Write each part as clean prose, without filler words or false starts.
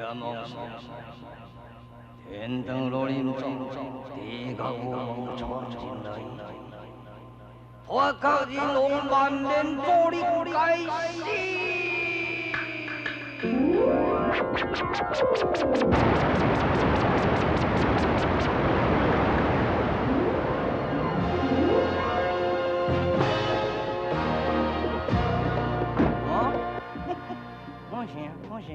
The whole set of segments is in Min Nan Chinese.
阎王天长路林总，地角有梦闯进来，我靠人龙万面做你该死！啊！好声好声，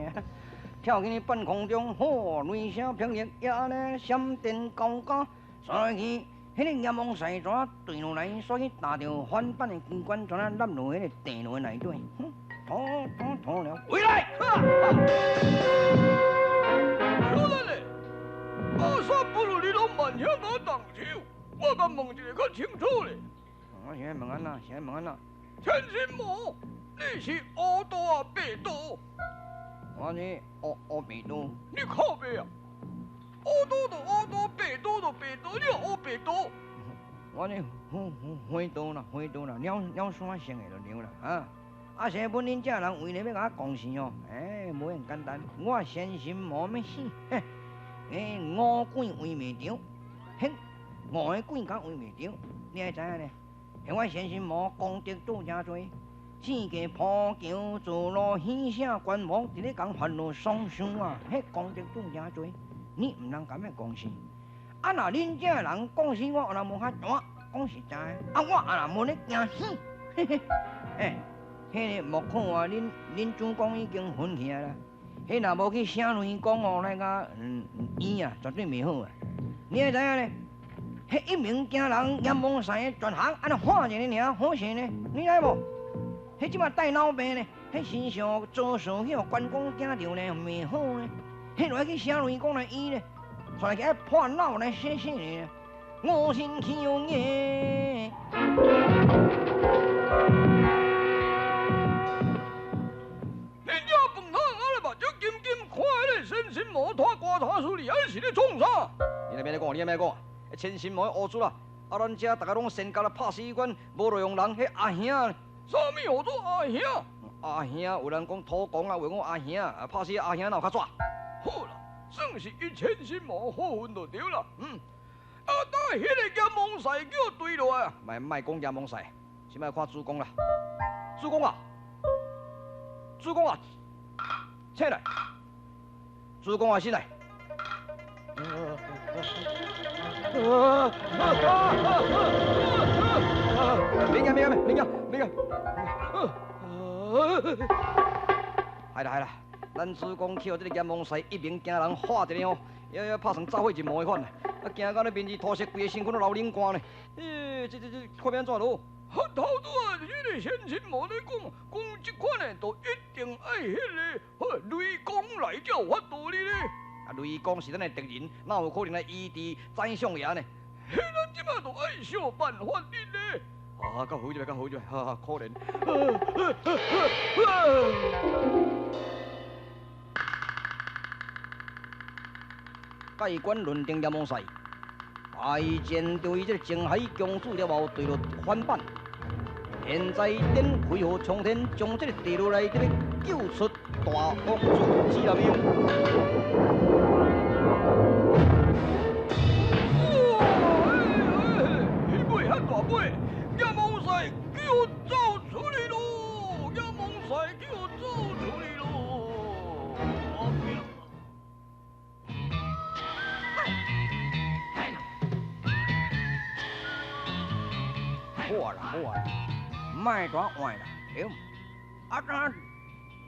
跳起半空中，吼，雷声霹雳，也按呢闪电交加，煞去，彼个阎王狮子坠落来，煞去打著翻板的机关，怎啊落落彼个地炉内底？哼，妥妥妥了，回来！小兰嘞，阿三不如你拢慢兄共我动手，我共问一个较清楚咧。我是爱问按怎？是爱问按怎？牵心魔，你是乌刀啊白刀？我是乌乌白刀。你靠北啊！乌刀就乌刀，白刀就白刀，你乌白刀。我呢花花刀啦，花刀啦，鸟鸟山性的就对啦，啊！啊，生本恁这人为了欲共我讲死哦，欸，无遐简单。我先心无欲死，嘿，欸，五鬼围袂着，嘿，五个鬼敢围袂着，你爱知影呢？彼我先心魔功德拄诚济，世界铺桥做路，喜舍关王，伫咧共烦恼双想啊，彼功德拄诚济，你毋通共欲讲死。啊！若恁这人讲死我，也无较大，讲实在，啊，我也若无咧惊死，嘿嘿，欸，彼个莫看啊，恁恁主公已经昏去啊啦，彼若无去写雷公哦，来甲医啊，绝对袂好啊。你爱知影呢？彼一鸣惊人，阎王狮全行按呢喊一下尔，好势呢，你知无？彼这马带脑病呢，彼身上遭受去予关公惊著呢，袂好呢。彼落去写雷公来医呢。出来去爱破脑来洗洗呢，我心气耶。恁遮饭桶仔咧目睭金金，看彼个牵心魔拖瓜拖出去，啊你是咧创啥？你咧欲讲？你咧欲讲？牵心魔乌出啊！啊，咱遮逐家拢先交来拍死阮无路用人，彼阿兄。啥物号做阿兄？阿兄有人讲土公啊，有讲阿兄啊，拍死阿兄哪有较纸？好啦。算是伊牵心魔好运就对啦。啊，等彼个阎王狮叫坠落来啊！莫莫讲阎王狮，先来看主公啦。主公啊，主公啊，起来！主公啊，起来！免惊，免惊，免惊，免惊！系啦，系啦。咱主公去予这个阎王狮一鸣惊人，喊一下吼，也也拍成走火入魔的款啊！惊到咧面子涂色，规个身躯拢流冷汗呢。欸，这这这，看欲按怎落？头拄仔彼个先生无咧讲，讲这款的，就一定爱彼个雷公来才有法度哩咧。啊，雷公是咱的敌人，哪有可能来医治宰相爷呢？彼咱这马就爱想办法哩咧。啊，较好一点，较好一点，哈哈，可怜。盖棺论定阎王狮，大战就伊这个靖海公主了后，坠落翻板。现在顶飞虎冲天，将这个地炉内底救出大王子指南宫。哇！彼尾遐大尾，阎王狮叫走出去咯！阎王狮叫走出去咯！好啊啦，好啊啦，莫大换啦，对。啊，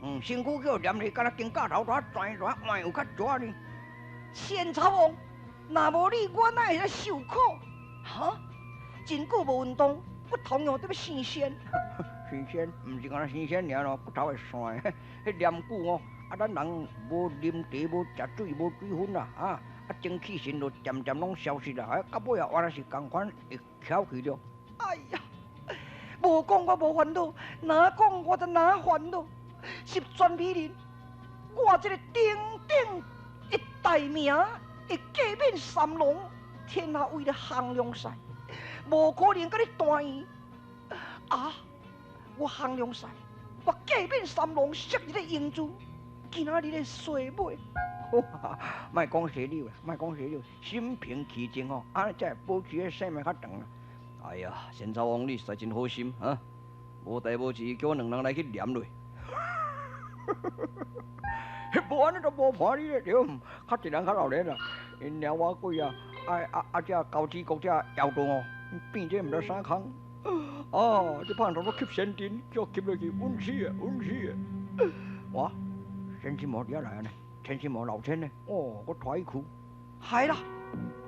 怎身躯叫黏哩，敢若肩胛头大转转换有较蛇呢？千草王，若无你，我哪会来受苦？哈？真久无运动，骨头样得欲生仙。生仙，毋是干焦生仙尔咯，骨头会散。彼黏久哦，啊，咱人无啉茶，无食水，无水分啦，啊，啊，精气神就渐渐拢消失啦。啊，到尾啊，原来是仝款会翘去了。哎呀，无讲我无烦恼，若讲我就哪烦恼。十全美人，我这个顶顶一大名，会过免三龙，天下为了项梁狮，无可能佮你断缘。啊，我项梁狮，我过免三龙昔日的英姿，今仔日的衰尾。莫讲洗手啦，莫讲洗手，心平气静吼，按呢才会保持彼生命较长啦。哎呀，仙草王你实在真好心啊！无代无志叫阮两人来去念落。无按呢就无伴你咧，对，较济人较老练啦。𪜶掠我鬼啊，啊啊啊！这高子国这妖道哦，变这毋知啥空。啊，这胖头都吸仙阵，叫吸落去稳死啊，稳死啊！哇，千金魔伫遐来啊呢？千金魔老千呢？哦，我带伊去。系啦，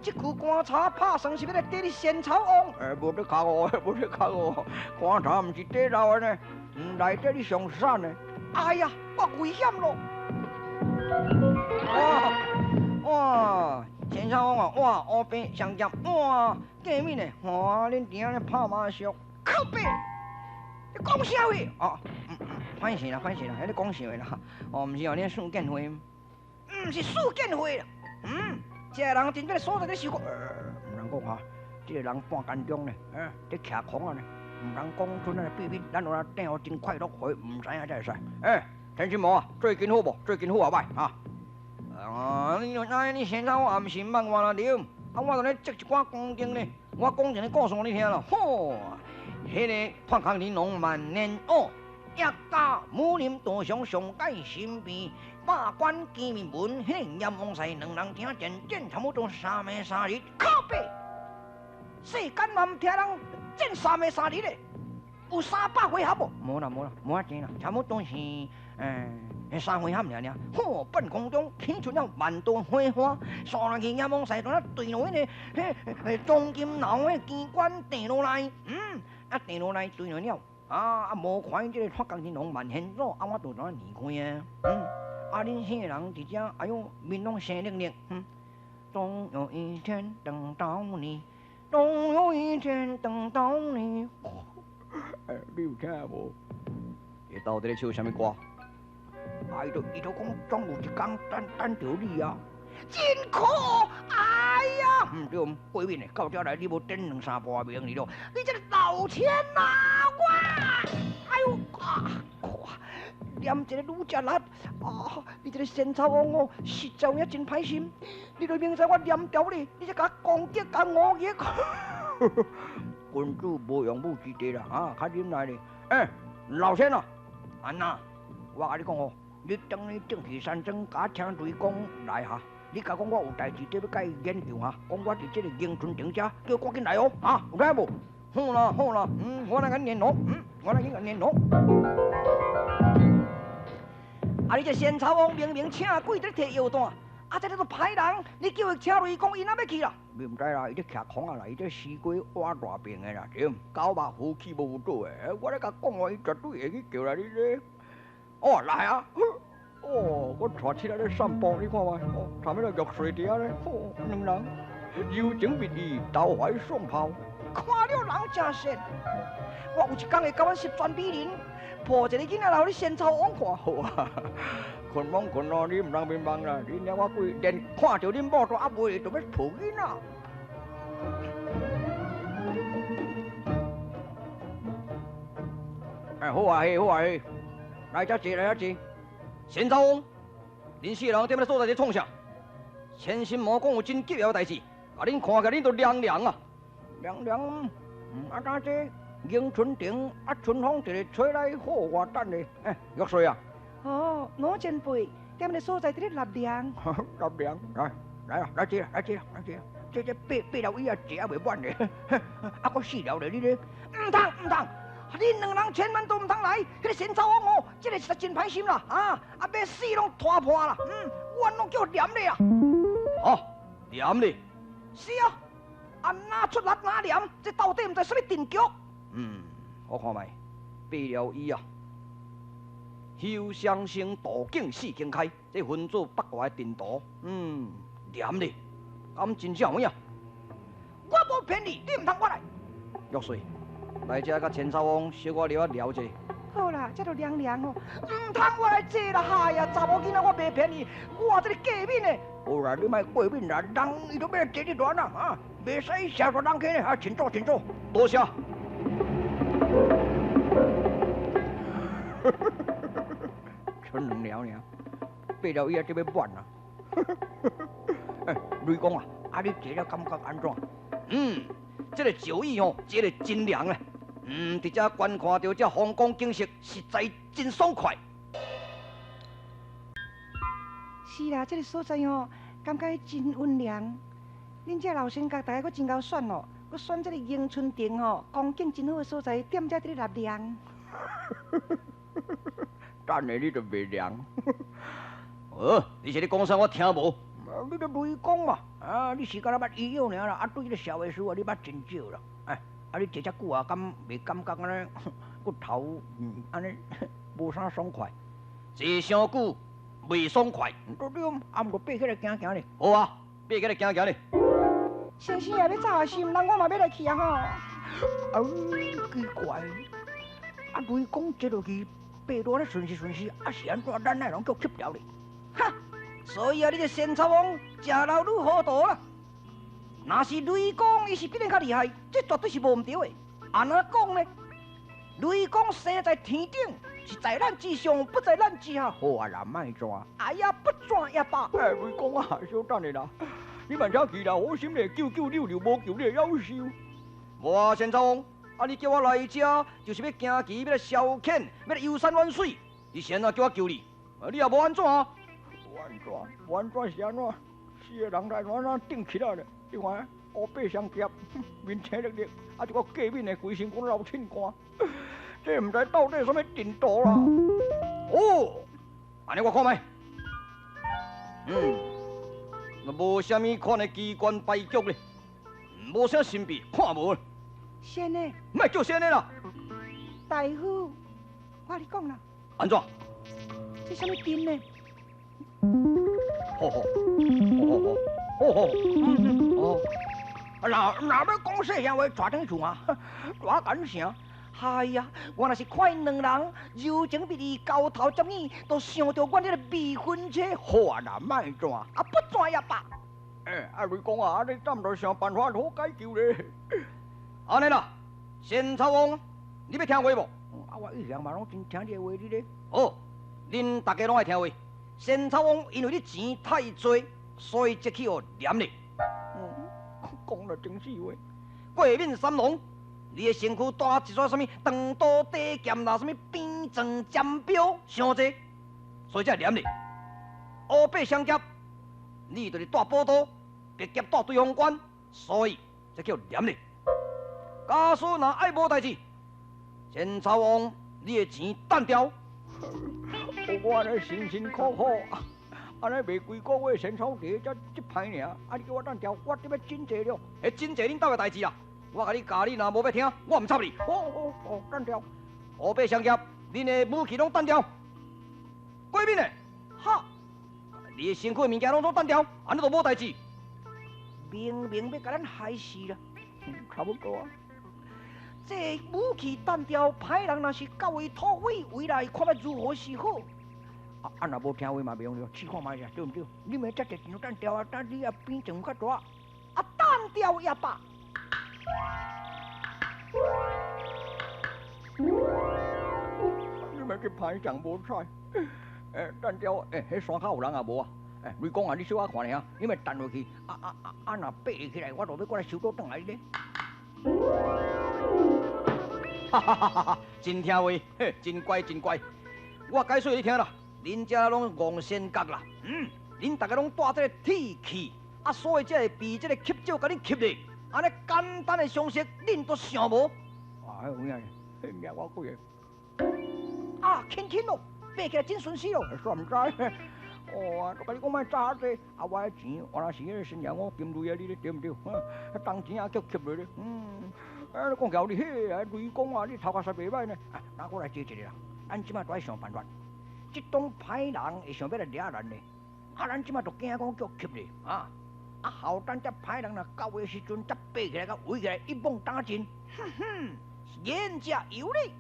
这具棺材拍算是欲来綴你仙草王。欸，无咧敲我，无咧敲我，棺材毋是綴老的呢，内底你上散的。哎呀，我危险咯！哇哇，仙草王啊，哇，乌白相间，哇，过敏的，哇，恁伫遐咧拍麻将，靠北，你讲啥话？哦，歹势啦，歹势啦，彼咧讲笑的啦。哦，毋是哦，你四见会，毋是四见会啦。嗯，这个人真正所在咧受苦。毋通讲哈，这个人半干中呢，伫徛空啊呢，毋通讲出咱的秘密，咱有哪顶予真快乐，予伊毋知影才会使。欸，田心魔啊，最近好无？最近好啊歹哈？啊，你那你先生我也毋是毋捌我啦，对。啊，我伫咧接一寡工程呢，我讲一个故事予你听啦。吼，彼个破空玲珑万年哦，一家武林道上上界身边，百官见面闻，彼个阎王赛两人听见，战差不多三暝三日，靠北，世间嘛毋听人战三暝三日咧，有300回合无？无啦无啦，无遐济啦，差不多是三回合尔尔。吼，半空中起出了万朵火花，刷落去阎王赛阵啊，坠落彼个彼黄金楼的机关地落来，啊地落来坠落了，啊啊无看这个脱江金龙万仙祖，啊我就怎离开啊？啊恁四个人伫遮，哎哟面拢生绿绿，总有一天等到你，总有一天等到你。欸，你有听无？伊到底咧唱啥物歌？啊，伊就讲，总有一天等等著你啊！真可恶！哎呀，毋对，过敏的，到遮来你无等两三晡袂用哩咯。你这个老千啊，我，哎呦啊，看，念一个女食力啊！你这个仙草王哦，实在有影真歹心。你都明知我念牢你，你才共我攻击，共我误。君子无用武之地啦，啊，较忍耐咧。欸，老千啊，安那，我共你讲哦，你等你转去山庄，共请雷公来哈。你共讲我有代志得欲共伊研究哈，讲我伫这个迎春亭遮，叫赶紧来哦，哈，有听无？好啦好啦，我来共联络，我来去共联络。啊，你这仙草王明明请鬼伫咧提药单，啊，这咧都歹人，你叫伊请雷公，伊哪欲去啦？你毋知啦，伊咧徛空啊啦，伊咧西瓜挖大病的啦，对，狗肉呼气无有倒的，我咧共讲话，伊绝对会去叫来你咧。哦，来啊！哦，我带起来咧散步，你看觅，哦，上面个玉碎伫遐咧，哦，两人柔情蜜意，投怀送抱，看了人真善。我有一天会共阮十全美人抱一个囡仔来予你仙草王看。好啊，困罔困咯，你毋通眠梦啦，你领我鬼连看著恁某都犹袂，就欲抱囡仔。哎，好啊嘿，好啊嘿，来遮坐，来遮坐。仙草王，恁四个人踮咧所在伫创啥？千心魔讲有真急要的代志，共恁看起来恁都凉凉啊！凉凉，啊，敢这迎春亭啊，春风一个吹来好，我等咧。欸，玉穗啊！哦，老前辈，踮咧所在伫咧纳凉。纳凉，来来啊，来坐啦，来坐啦，来坐啦。这这八八楼椅啊，坐犹袂满咧，啊，阁四楼咧，你咧？毋通毋通！恁两人千万都毋通来，彼个仙草王哦，这个实在真歹心啦，啊啊，欲死拢拖破啦，阮拢叫念咧啊。哦，念咧？是啊，啊哪出力哪念，这到底毋知啥物阵局？我看觅，八了椅啊，休双生道境四经开，这分做八卦的阵图，念咧，敢真正有影？我无骗你，你毋通我来。玉穗。来遮共千草王小可聊啊聊者。好啦，这就凉凉哦，毋通我来坐啦！哎呀，查某囡仔我袂骗伊，我这个过敏的。好啦，你莫过敏啦，人伊都欲坐你乱啊，啊，袂使写煞人客呢，啊，请坐，请坐，多谢。剩两条尔，八条椅仔这欲满啊！欸，雷公啊，啊你坐了感覺按怎？嗯，這个石椅吼，坐得真涼啊。嗯，佇遮觀看著這風光景色，實在真爽快。是啦，這个所在吼，感覺真溫涼。恁這老仙甲大家閣真𠢕選哦，閣選這个迎春亭吼，光景真好的所在，踮遮佇咧納涼。等下你就袂涼。哦，你是咧講啥？我聽無。你咧雷公嘛？啊，你是敢若捌醫藥爾啦，啊，對這个社會事啊，你捌真少啦。哎，啊，你坐遮久啊，敢袂感覺按呢骨頭按呢無啥爽快？坐傷久袂爽快。對對，啊，毋過爬起來行行咧。好啊，爬起來行行咧。先生啊，欲走啊是毋？人我嘛欲來去啊吼。啊，奇怪，啊，雷公坐落去，爬落咧順勢順勢，啊是按怎？咱哪會攏叫吸掉咧？哈！所以啊，你這仙草王食老愈糊塗啦。若是雷公，伊是比恁較厲害，這絕對是無毋對的。按怎講呢？雷公生在天頂，是在咱之上，不在咱之下。好啊啦，莫轉。哎呀，不轉也罷。哎，雷公啊，小等下啦，你慢車去啦，好心咧，救救你又無救你會夭壽。無啊，仙草王，啊你叫我來遮，就是欲行棋，欲來消遣，欲來遊山玩水。你是按怎叫我救你？啊，你也無按怎啊？無按怎，無按怎是按怎？四个人來按怎頂起來咧？你看，烏白相夾，面青綠綠，啊，這個過敏的規身軀流凊汗，這毋知到底啥物程度啦？哦，按呢我看覓。嗯，那無啥物款的機關敗局咧，無啥神秘，看無。仙的。莫叫仙的啦。大夫，我共你講啦。按怎？這啥物陣呢？好好，好好好，好好，嗯嗯，哦。若若欲講細聲話，帶轉去厝啊，大敢聲。哎呀，我若是看𪜶兩人柔情蜜意交頭接耳，都想著阮彼个未婚妻，好啊啦，莫轉，啊不轉也罷。欸，啊雷公啊，你敢著想辦法好解救咧？按呢啦，仙草王，你欲聽話無？啊，我一向嘛攏真聽你的話，你咧？好，恁逐家攏愛聽話。仙草王因為你錢太濟，所以才去予攆咧。嗯，講了真是話。過敏三郎，你的身軀帶一撮啥物長刀短劍啦，啥物鞭杖劍鏢，傷濟，所以才會攆你。烏白相夾，你就是帶寶刀，白夾帶對方關，所以才叫攆你。假使若愛無代誌，仙草王，你的錢擲掉。我按呢辛辛苦苦，按呢賣幾个月仙草茶才這歹爾，啊你叫我擲掉，我得欲真濟了。彼真濟恁兜的代誌啊！我共你教，你若無欲聽，我毋插你。好好好，擲掉。烏白相夾，恁的武器攏擲掉。過敏的，哈！你的身軀的物件攏總擲掉，按呢就無代誌。明明欲共咱害死啦，差不多啊。這武器擲掉，歹人若是到位土匪圍來，看欲如何是好？啊啊！若無聽話嘛袂用著，試看覓者對毋對？你咪遮濟錢擲掉啊，等你啊變成較大。啊，擲掉也罷。你咪去歹上無彩。欸，擲掉，欸，彼山跤有人也無啊？欸，雷公啊，你小可看下，你咪擲落去，啊啊啊啊！若爬起來，我就欲過來收倒轉來咧。哈哈哈哈！真聽話，嘿，真乖真乖。我解說你聽啦，恁遮攏戇仙角啦，嗯，恁逐家攏帶這個鐵器，啊，所以才會被這個吸石共恁吸咧。按呢簡單的常識，恁都想無？哎，有影，掠我幾个？啊，輕輕咯，爬起來真順勢咯。煞毋知。哦，都共你講莫詐遮濟，啊，我的錢原來是彼个新娘我金雷啊，你咧對毋對？當錢也叫吸落咧，嗯。哎，你講起來，你彼个雷公啊，你頭殼實袂䆀呢。啊，那我來坐一下啦。咱這馬都愛想辦法。這種歹人會想欲來掠咱呢。啊，咱這馬就驚講叫吸咧，啊。啊，後等這歹人若到的時陣，才爬起來，共圍起來，一網打盡。哼哼，言者有理。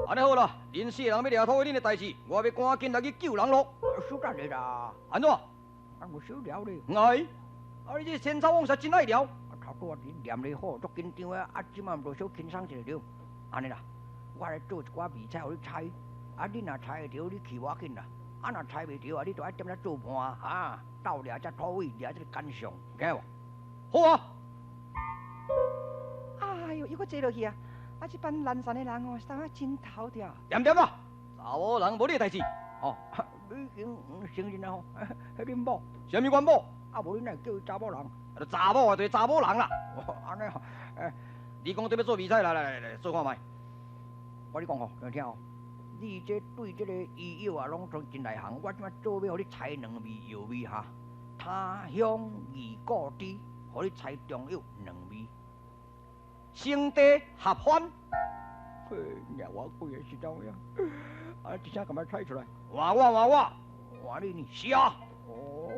按呢好啦，恁四個人欲掠土匪恁的代誌，我欲趕緊來去救人囉。小等下啦。按怎？啊，有小聊咧。哎，啊，你這仙草王實真愛聊。頭拄仔你念咧好，足緊張啊！啊，這馬毋著小輕鬆一下著。按呢啦，我來做一寡謎菜予你猜。啊，你若猜會著，你去無要緊啦。啊，若猜袂著啊，你就愛踮遮做伴啊，鬥掠這土匪，掠這個奸相，聽無？好啊！哎喲，又閣坐落去啊！啊，這班南山的人哦，是當啊真頭痛。恬恬啦，查某人無你的代誌。哦，你已經承認啊吼，彼恁某？啥物阮某？啊，無你哪會叫伊查某人？啊，查某啊，就是查某人啦。哦，按呢吼，欸，你講對欲做比賽，來來來來，做看覓。我你講吼，聽聽哦。你這對這個醫藥啊，攏總真內行。我這擺做欲予你猜兩味藥味哈，他鄉遇故知，予你猜中藥兩味。生地合番。嘿，掠我鬼的是怎樣？啊，這聲敢欲猜出來？換我換我，換你呢？是啊。哦，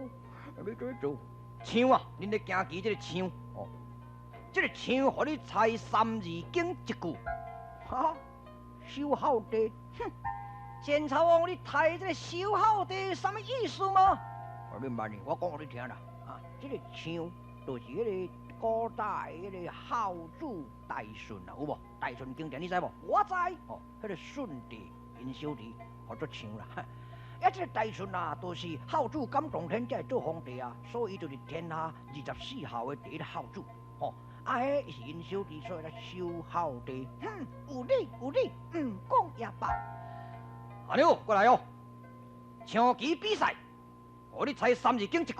欲做做像啊，恁咧行棋這個像哦，這個像予你猜三字經一句。哈，守孝地。哼，仙草王，你提這個守孝地啥物意思嗎？我免問你，我講予你聽啦。啊，這個像就是彼個古早的彼個孝子大順啊，有無？大順經典你知無？我知。哦，彼個順帝𪜶小弟號做像啦。啊，這個大順啊，就是孝子感動天才會做皇帝啊，所以就是天下24孝的第一孝子。吼，啊，彼是𪜶小弟，所以才守孝地。哼，有理有理，毋講也罷。按呢好，過來哦。象棋比賽，予你猜三字經一句。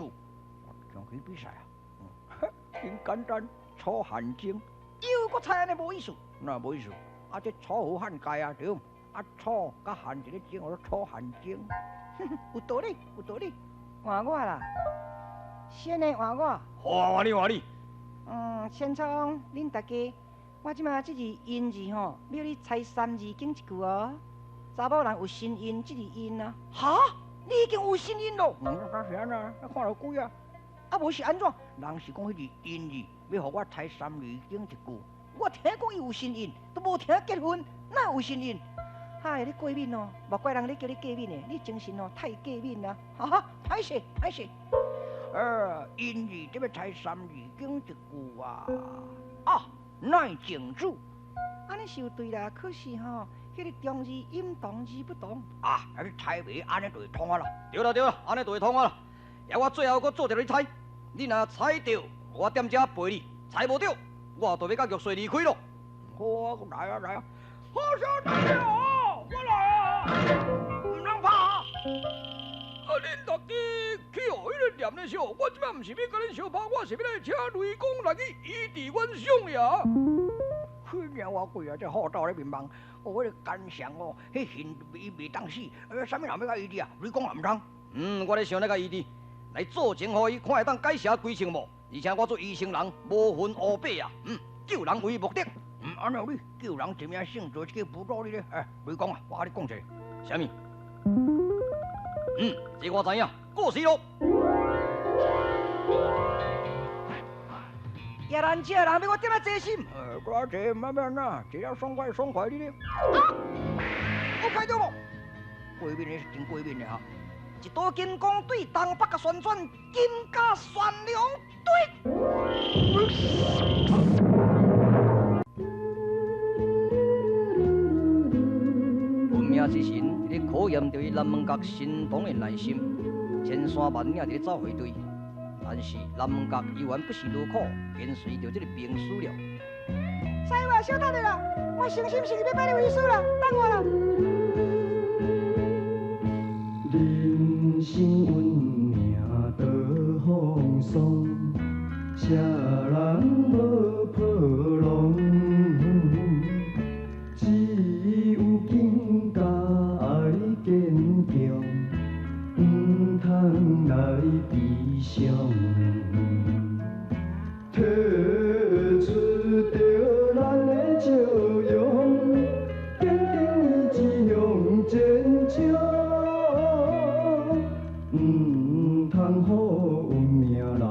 象棋比賽啊，真簡單，楚漢爭。又閣猜按呢無意思？哪無意思？啊，這楚河漢界啊，對。啊，楚佮漢一个爭，叫做楚漢爭。有道理，有道理。換我啦，先來換我。換你換你。嗯，仙草王，恁大家，我這馬這字殷字吼，欲你猜三字經一句哦。查某人有身孕，這字殷啊。哈？你已經有身孕咯？嗯，那是按怎？看著鬼啊！啊，無是按怎？人是講彼字殷字，欲予我猜三字經一句。我聽講伊有身孕，都無聽結婚，哪有身孕？哎，你過敏哦，莫怪人咧叫你過敏的，你精神哦太過敏啊！哈哈，歹勢歹勢。殷字這欲猜三字經一句啊？啊，乃靜子。按呢是有對啦，可是吼，彼個中字音同字不同。啊，你猜袂按呢就會通啊啦。對啦對啦，按呢就會通啊啦。抑我最後閣做一个猜，你若猜著，我踮遮陪你；猜無著，我就欲佮玉穗離開咯。好啊，來啊來啊！好兄弟啊，我來啊！毋通拍啊！啊！恁大家去予彼个念咧笑，我這擺毋是欲佮恁相拍，我是欲來請雷公來去醫治阮相爺。去娘偌鬼啊！這好斗咧面望，哦，彼个奸相哦，彼恨伊袂當死，啥物人欲共醫治啊？雷公也毋通。嗯，我咧想咧共醫治，來做證予伊看會當改邪歸正無？而且我做醫生人，無分黑白啊，救人為目的。嗯，按呢你救人一命勝造一級浮屠你咧。哎，雷公啊，我佮你講一下，啥物？嗯，這我知影，過時咯。野人這人欲我點仔坐心？我坐慢慢啊，坐了爽快爽快你咧。啊！有看著無？過敏的是真過敏的哈。一道金光對東北共旋轉，金甲旋龍對。文明之神佇咧考驗著伊南門角神童的耐心，千山萬嶺佇咧走回隊，但是南門角猶原不辭勞苦，跟隨著這個名師了。師傅，稍等下啦，我誠心誠意欲拜你為師啦，等我啦。人生運命多風霜，啥人無破浪？只有更加愛堅強，毋通來悲傷。提出著咱的笑容，堅定意志向前衝，毋通予運命來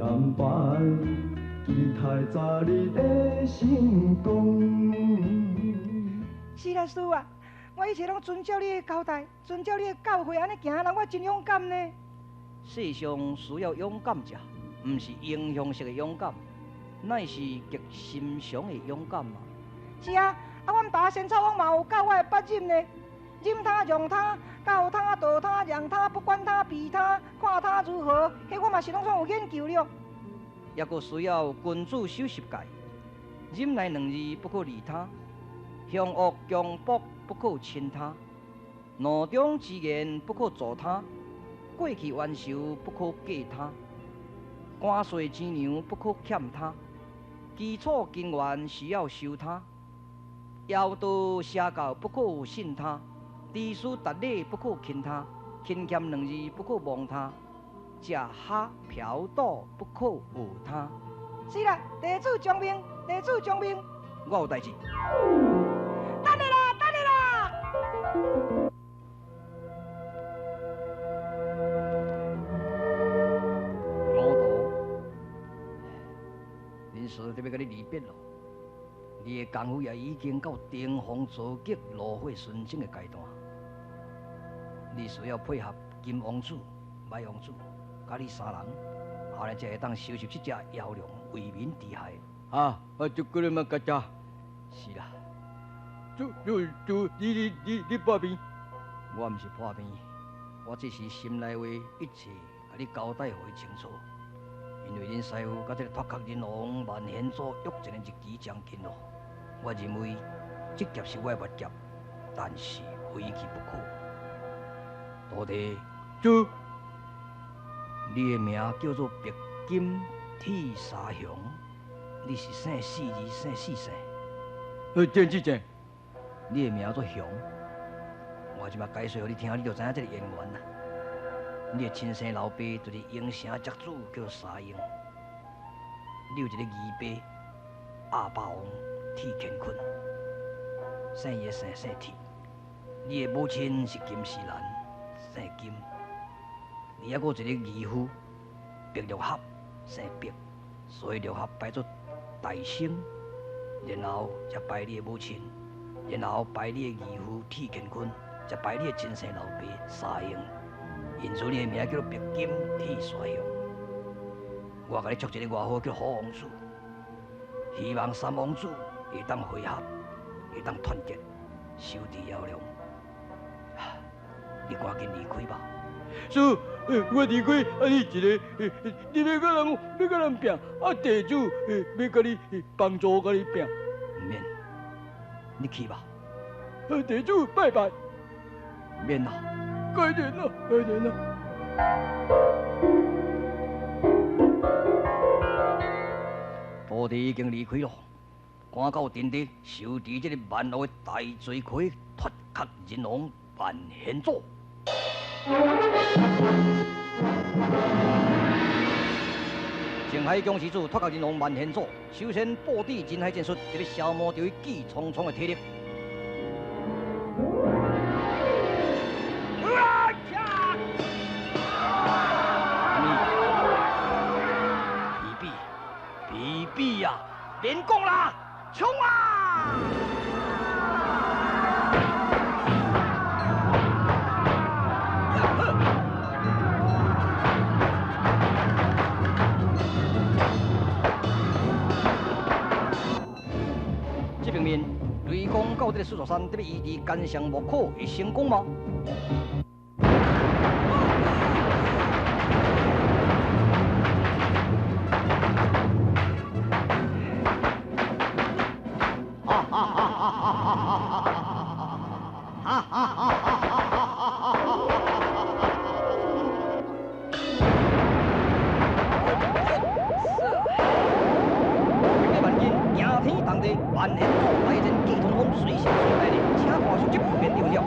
安排，期待早日的成功。是啦，師父啊，我一切攏遵照你的交代，遵照你的教誨，按呢行，人我真勇敢呢。世上需要勇敢者，毋是英雄式的勇敢，乃是極尋常的勇敢嘛。是啊，啊，阮爸仙草王嘛有教我會捌忍呢，忍他讓他，教他、導他、讓他、不管他、比他、看他如何，彼我嘛是攏總有研究了。抑閣需要君子守十戒，忍耐兩字不可利他，凶惡強暴不可親他，怒中之言不可助他，過去冤仇不可記他，官稅錢糧不可欠他，基礎根源需要修他，妖道邪教不可信他，知書達理不可輕他，勤儉兩字不可忘他。食蝦嫖賭不可學他。是啦，地主將命，地主將命。我有代誌。等下啦，等下啦。老道，恁师得欲共你离别咯。你的功夫也已經到登峰造極、爐火純青的階段。你需要配合金王子、白王子。佮你三人，後來才會當收拾這隻妖龍，為民除害。啊，啊，就過來嘛，家家。是啦。就就你破病？我毋是破病，我只是心內話一切，共你交代予伊清楚。因為恁師父佮這个脫殼人王萬顯祖約戰的日期將近咯，我認為這劫是我的末劫，但是非去不可。徒弟，做。你的名叫做白金鐵沙雄，你是姓四字，姓四姓？郑志正。你的名做雄，我這摆解说予你听，你就知影這个渊源啦。你的親生老爸就是鹰城宅主，叫做沙鹰。你有一个二伯阿霸王铁乾坤，姓伊的姓姓铁。你的母親是金丝兰，姓金。你还阁有一个义父白六合，姓白，所以六合拜做大圣，然後才拜你的母親，然後拜你的義父鐵乾坤，才拜你的親生老爸沙鷹。因此你的名叫做白金鐵沙雄。我共你祝一個外號叫好王子，希望三王子會當會合，會當團結，收治妖龍。你趕緊離開吧。師，我離開，啊你一个，你欲佮人，欲佮人拚，啊地主欲共你幫助，共你拚。毋免，你去吧。地主拜拜。免啦。該免啦，該免啦。徒弟已經離開咯，趕到陣地收治這个萬惡的大罪魁脫殼人王萬顯祖。靖海僵屍主脫殼人王萬顯祖，首先布置人海戰術，佇咧消磨著伊氣沖沖的體力。比比比啊！免講啦，衝啊！這邊面雷公到這个獅子山，這欲醫治奸相莫可，會成功嗎？萬顯祖大戰氣吞風，隨時隨來的，請看續集，免丟掉。